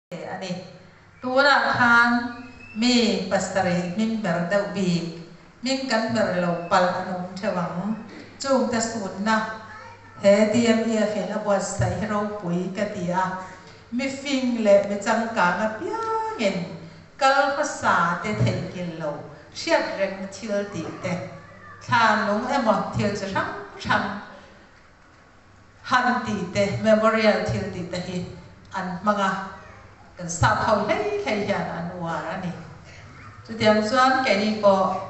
A ni. Tunah khan mi pasarih hming ber deuh bik, hming kan ber lo palh an awm theuh ang. Chungte sunna he DMEF in a buatsaih hi ropui ka ti a, mi fing leh mi changkang apiangin kal hmasa te theihnghilh lo hriat rengna thil tih te, thlanlung emaw thil chi hrang hrang Han tih te, memorial thil tih te hi an hmang a, kan sap ho hlei hlei hian an uar a ni. Chutiang chuan keini pawh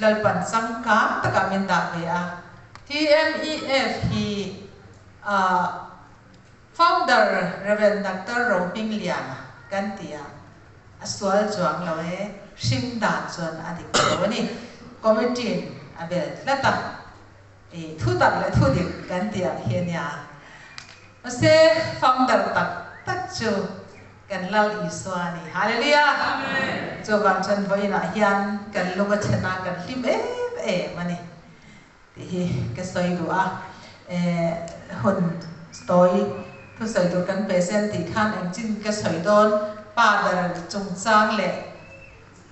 Lalpan changkang takah min dah ve a, TMEF hi founder Rev. Doctor Rohmingliana kan ti a, a sual chuang lo e, hring dan chuan a dik lo a ni. Committee-in a bel tlat a. I thu tak leh thu dik kan tih ang hi a nia. Mahse founder tak tak chu kan Lal Isua a ni. Hallelujah! Chuvang chuan vawiinah hian kan lung a chhen a, kan hlim em em a ni tih hi ka sawi duh a. Hun tawi thusawi tur kan present tih khan engchin ka sawi dawn pa ber chungchang leh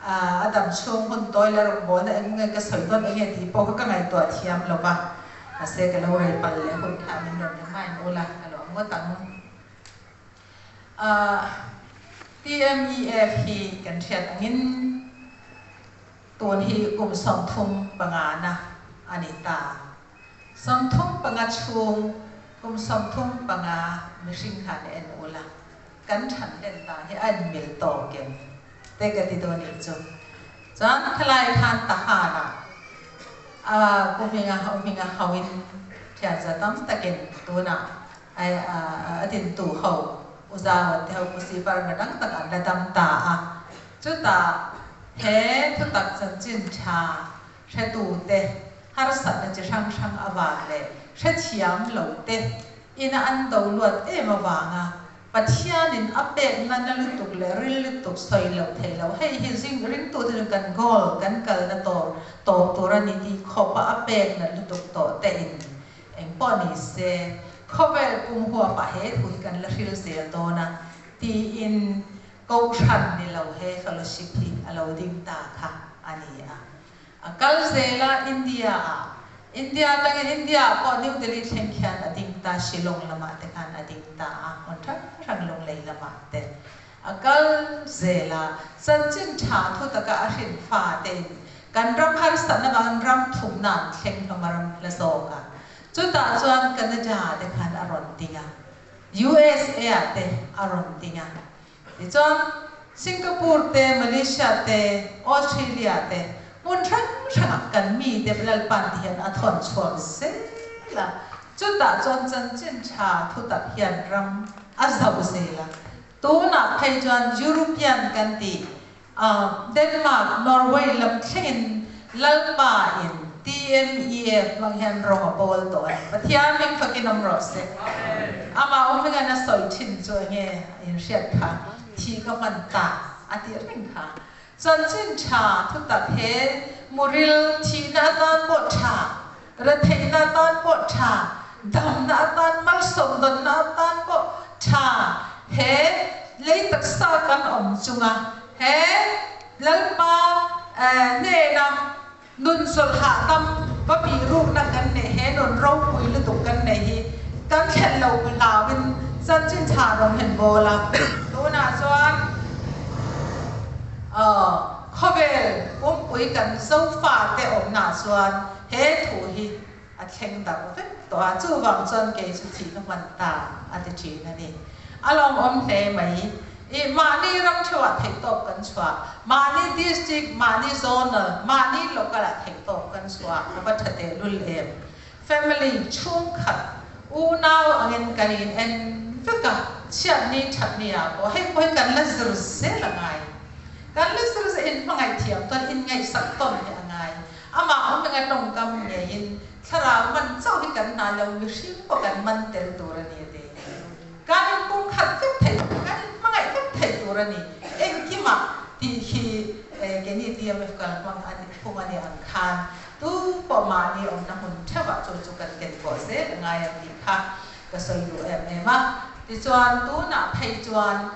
A dam chhung hun tawi la rawng bawlna eng nge ka sawi dawn eng nge tih pawh kha ka ngaihtuah thiam lo va, mahse ka lo rei palh leh hun kha min rawn remind ula ka lo awm ngawt ang. TMEF hi kan hriat angin tun hi kum 35 na a ni ta. 35 chhung kum 35 mihring khan en ula kan than len dan hi a inmil tawk em? Te ka ti dawn nih chu. Chuan khalai khan Tahan-ah a Pu Hminga U Hminga hoin thianza tam takin tunah a dintu ho U Zawan te ho Pu Sivar mi dang tak an la dam ta a. Chutah he thutak chanchin tha hretute harsatna chi hrang hrang avang leh hrethiam lote ina an do luat em avanga Pathianin a pekna na lutuk leh ril lutuk sawi loh theih loh. Hei hi zing ringtute chu kan goal, kan kalna tawr tawp tur a ni tih khawpa a pekna lutuk tawh te in eng pawh ni se khawvel pum huapah he thu hi kan la hril zel dawn a tiin Kohhran ni lo he fellowship hi a lo ding ta kha a ni a. A kal zel a India ah. India atangin India ah pawh New Delhi thleng khian a ding ta, Shillong lamah te khan a ding ta a, hmun hrang hrang Lunglei lamah te. A kal zel a, chanchin tha thu taka a hrin fa te in kan ram harsatna vangin ram thumna an thleng hlawm a ram hla zawk a. Chutah chuan Canada ah te khan a rawn ding a, USA ah te a rawn ding a. Tichuan, Singapore te, Malaysia te, Australia te, hmun hrang hrangah kan mite Lalpan ti hian a thawn chhuak zel a, chutah chuan chanchin tha thutak hian ram a zauh zel a. Tunah phei chuan European kan tih Denmark, Norway lam thlengin Lalpa in TMEF hmang hian rawng a pawl tawh a ni. Pathian hming fakin awm rawh se. Amah awm hming an a sawi thin chu enge in hriat kha thi ka hman ta a tih reng kha. Chanchin tha thutak he muril thihna atan pawh tha, retheihna atan pawh tha, damna atan malsawmdawnna atan pawh tha he lei taksa kan awm chunga he Lalpa hnena nun zawlh hahdam va bih rukna kan neih he nun ropui lutuk kan neih hi kan thlen lo hlauin chanchin tha rawn hen bawl a. Tunah chuan khawvel pumpui kan Zofate awmnaah chuan he thu hi a thleng darh vek tawh a, chuvang chuan kei chu thihna hman ta a ti thin a ni. A lawmawm hle mai. I mahni ram theuhah theihtawp kan chhuah, mahni district, mahni zonal, mahni local ah theihtawp kan chhuah a va tha tehlul em. Family, chhungkhat, unau angin kan in en vek a, chhiatni thatni ah pawh hei pawh hi kan la zir zel a ngai. Kan la zir zel in hmangaih thiam tawn, inngaihsak tawn hi a ngai. Amah awm enga tawngkam ngeiin thlarau man chauh hi kan hna lo, mihring pawh kan man tel tur a ni a ti. Kan inpumkhat vek thei tur, kan inhmangaih vek thei tur a ni. Engkimah tih khi keini TMF kal hmang a ni phung a ni ang khan tu pawh mahni awmna hmun theuhah chu chu kan ken pawh zel a ngai ang tih kha ka sawi duh em em a. Tichuan tunah phei chuan.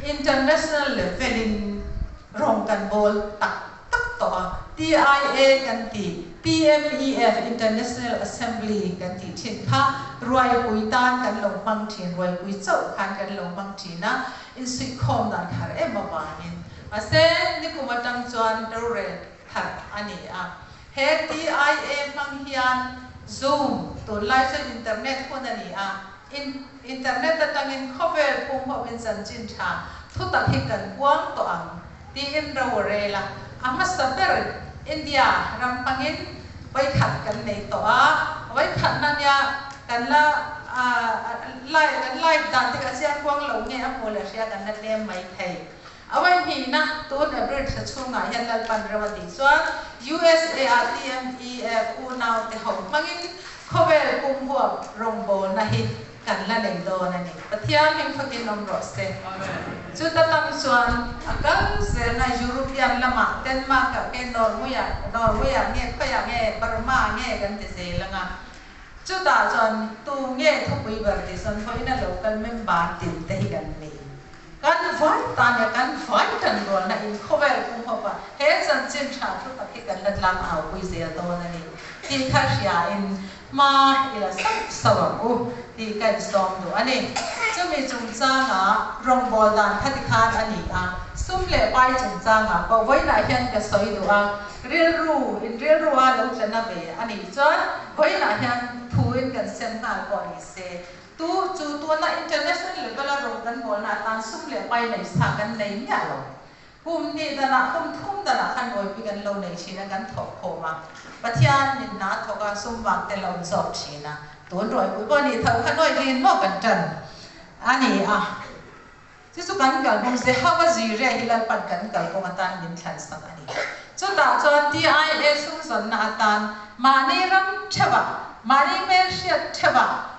International level-in rawng kan bawl tak tak tawh a, TIA kan ti, TMEF International Assembly kan tih thin kha ruaipui tan kan lo hmang thin, ruaipui chauh khan kan lo hmang thin a, insuihkhawm dan thar em avangin. Mahse, nikum atang chuan rorel thar a ni a. He TIA hmang hian Zoom, tunlai chuan internet hun a ni a, Internet atangin khawvel pum hovin chanchin tha thutak hi kan puang tawh ang tiin ro a rel a. A hmasa ber India ram hmangin vawikhat kan nei tawh a, vawikhatna nia kan la live kan live dan te kha chiang kuang lo nge a hmuh leh hria kan la tlem mai thei. A vawihnihna tun April thla chhungah hian Lalpan rem a tih chuan USA ah TMEF unaute ho hmangin khawvel pum huap rawngbawlna hi kan la nei dawn a ni. Pathian hming fakin awm rawh se. Chuta tang chuan a kal zelna European lamah Denmark-ah nge Norway-ah Norway-ah nge khawiah nge Burma-ah nge kan ti zel anga chutah chuan tu nge thupui ber tih chuan vawiina local member tin te hi kan ni. Kan vai ta nia, kan vai tan rualna in khawvel pum hawpa he chanchin tha thu tak hi kan la tlang au pui zel dawn a ni tih kha hria in hma i la sauh sauh ang u tih ka insawm duh a ni. Chumi chungchanga rawngbâwl dan kha tikhan a ni a, sum leh pai chungchangah pawh vawiinah hian ka sawi duh a, rilru in rilrua lo tla na ve a nih chuan vawiinah hian thu in kan sem nghal pawh ni se. Tu chu tuna international level a rawng kan bawlna atan sum leh pai nei sa kan nei miah lo. Kum hnih danah, kum thum danah khan rawipui kan lo nei thin a, kan thawk khawm a. Pathian min hna thawk a, sum vang te lo zawk thin a. Tun rawipui pawh nih tho kha nuai hlin maw kan tan a ni a. Chu chu kan kalkawng Jehova Jireh hi Lalpan kan kalkawng atan min thlansak a ni. Chutah chuan TIA sumzawnna atan mahni ram theuhah, mahni hmelhriat theuhah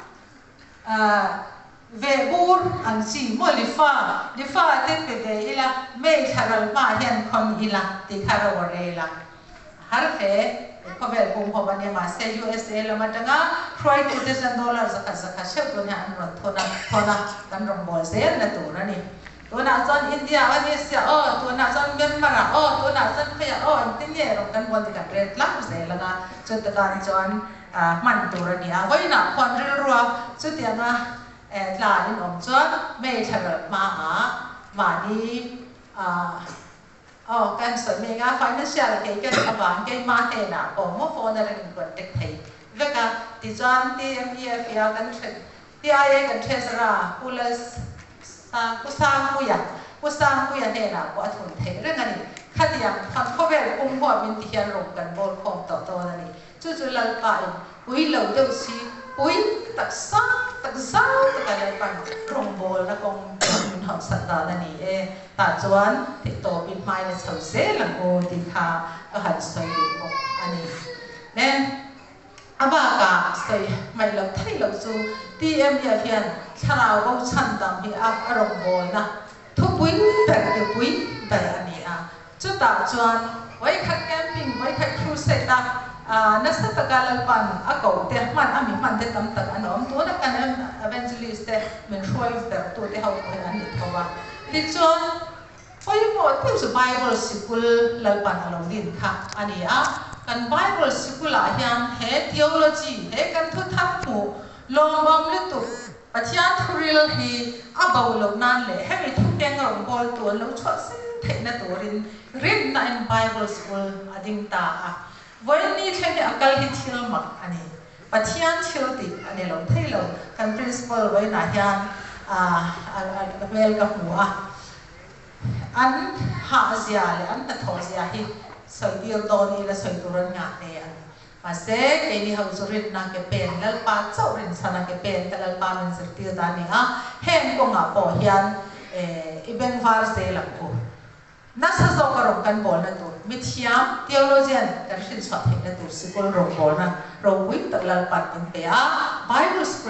veh bur ang chi maw lifa, lifa te pe ve ila, May thla ral hmaah hian khawn ila tih kha ro a rel a. Har hle, khawvel pum hawp a nia, mahse USA lam atanga hruaitute chuan dollar zakhat zakhat hreuh tun hian an rawn thawn a, thawn a, kan rawngbâwl zel na tur a ni. Tunah chuan India a ni sia aw, tunah chuan Myanmar ah aw, tunah chuan khawiah aw, engtin nge rawn kan bawl ti kan rel tlang zel anga, chuta tan chuan hman tur a ni a. Vawiinah khuan rilrua chutianga tla in awm chuan May thla ral hmaah mahni Aw, kan sawi mek a, financial a kei ka nih avang keimah hnenah pawh maw phone a ring in contact thei vek a, tichuan TMEF ia kan then TIA kan treasurer Pu Lal Pu Sangpuia Pu Sangpuia hnenah pawh a thun theih reng a ni. Khatiang khan khawvel pum huap in ti hian rawng kan bawl khawm tawh dawn a ni. Chu chu Lalpa in pui lo deuh si, pui tak sang tak zau taka Lalpan rawngbawlna kawng min hauhsak dan a ni e. Tah chuan theihtawpin hmai la chho zel ang u tih kha ka han sawi duh bawk a ni. Le a bakah sawi hmaih loh theih loh chu TMF hian thlarau bo chhan dam hi a rawngbawlna thupui ber tupui ber a ni a. Chutah chuan vawikhat camping, vawikhat crusade a nasa taka Lalpan a koh te, hman a mi hman te tam tak an awm. Tuna kan evangelist te min hruai ber tu te ho pawh hi an ni tho a. Tichuan pawimawh deuh chu Bible sikul Lalpan a lo din kha a ni a. Kan Bible sikulah hian he theology, he kan thu thar hmuh lawmawm lutuk, Pathian thuril hi a bo loh nan leh hemi thukeng rawngbawltu an lo chhuah zel theihna turin rinna in Bible School a ding ta a. Vawiin thleng hi a kal hi thil mak a ni. Pathian thil tih a ni lo thei lo. Kan Principal vawiinah hian a hmel ka hmu a, an hahzia leh an hnathawhzia hi sawi tir dawn ila sawi tur an ngah hle a ni. Mahse, keini ho chu rinna ke pen Lalpa chauh rinchhana ke pen te Lalpa min zirtir ta a ni a, heng kawngah pawh hian i bengvar zel ang u. Nasa zawka rawng kan bawlna tur, mithiam, theologian, kan hrinchhuah theihna tur sikul rawngbawlna ropui tak Lalpa'n min pe a, Bible School.